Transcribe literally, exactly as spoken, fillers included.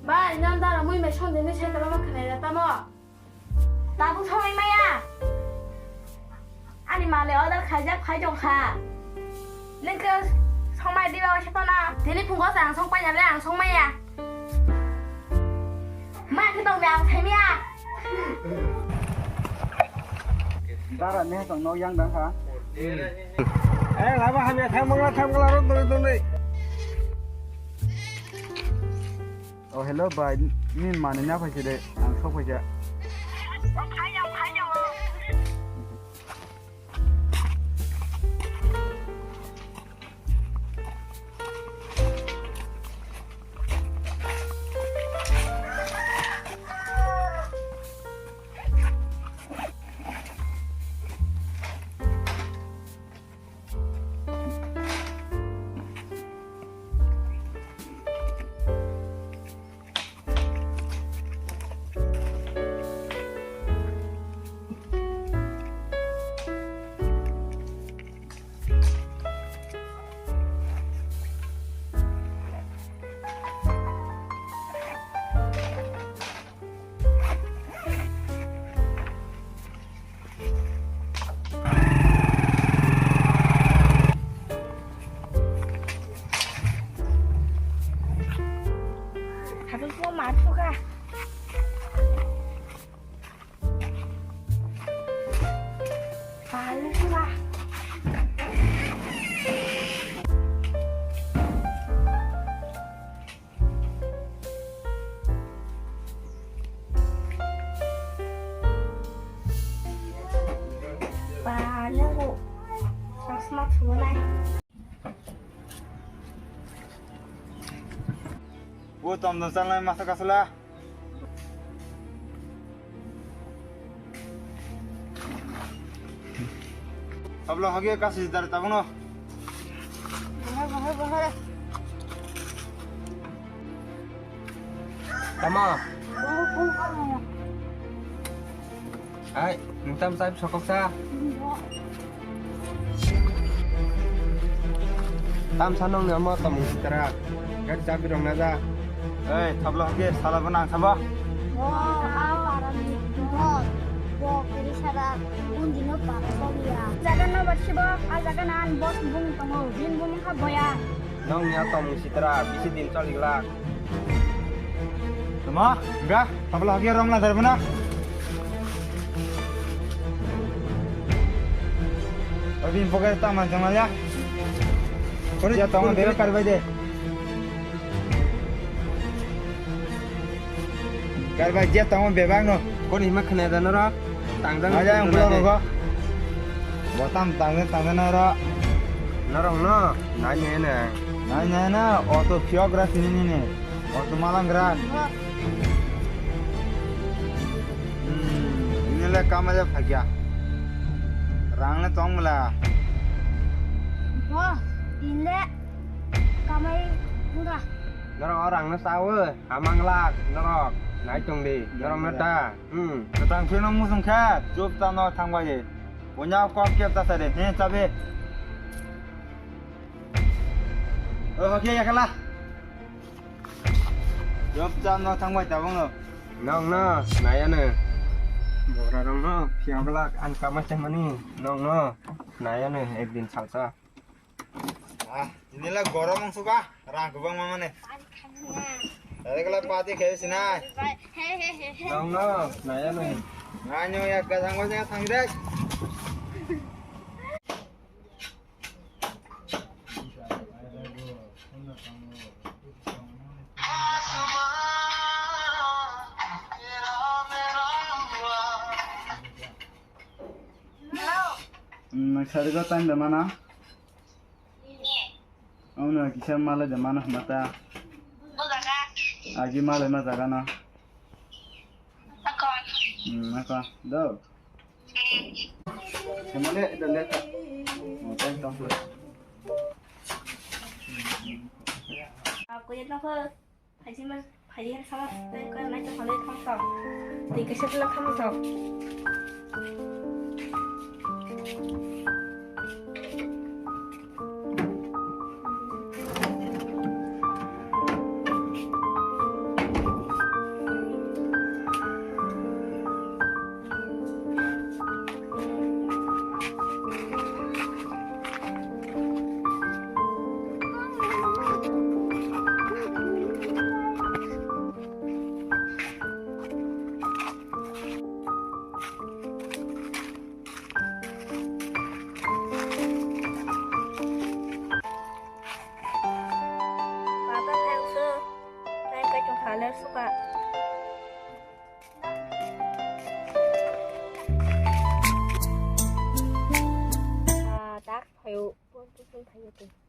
Bai, nang dara mui mai song dini sai tama ma khnai da tamo. Tabuk songwi maya. Ani male order khaijak phai tong kha. Nengke songmai diba waisa pano. Tini phungo sa ang song paina le ang song maya. Ma khe tong ang thai maya. Dara ne tong no yang dang ha. Eh, lama hamya thang mangla thang mangla ro doi doi. Oh, hello, bai. Nini manwi na phaiside, ang sok phaisa. Habis mo matu ka. Palu ka. Ba, nang ko chasma thunai. O tom dong chalnai masa kasala. Tabla hage kasi dar tabuno. Tama. Ai, nung tam sai sokok sa. Tam sanong ni amo tam sitra. Gari chabi rong na ja. Ei, tabla hage sala bo nang sabo. Bo, a parani bo, bo kiri sara, un dino para sabiya. Jaga no bachibok, a jaga nan boss bung tongo, bin bung ha boya. Nong ni a tom sitra, bisi din choli glak. Tama, enggak, tabla hagi rom ladar bana. Abi pokai taman jangal ya. Kori ya tong bebek karbai de. Karbai je tong bebak no. Kori ma khna da noro. Tang jang. Aja yang pulang rogo. Botam tang jang tang jang noro. Norong no. Nai ne ne. Nai ne ne. Auto phiok gra sini ni ne. Auto malang gra. Hmm, ini le kamai le phagya. Rang le tong mala. Bo, ini le kamai enggak. Norok o rang no sao, hamang lak norok. Nai tong di, norok no da. Hmm. Tang phino musung kha, chup ta no thang bai. Punya kok kep ta sare, he chabe. Oh, okay, ya kala. Job cham no thang bai tabung no. Nong no, naya no. Bora rong no, phiya glak an kama chamani. Nong no, naya no, ekdin salsa. Ah, ini la gorom ang suka, rang kubang mama ne. Tadi kala pati kaya sinai. Nong no, naya no. Nganyo ya kasang ko thang dek. Nang sari ko time da mana? Ono kisa male da mana mata. Agi male ma jaga na. Hmm, ako. Do. Kemale da leta. Oh, thank you. Ako yan ako. Phaisima, phaiya sama, tei koi nai to halai kham tong. Tei kaisa pula kham tong. Oke.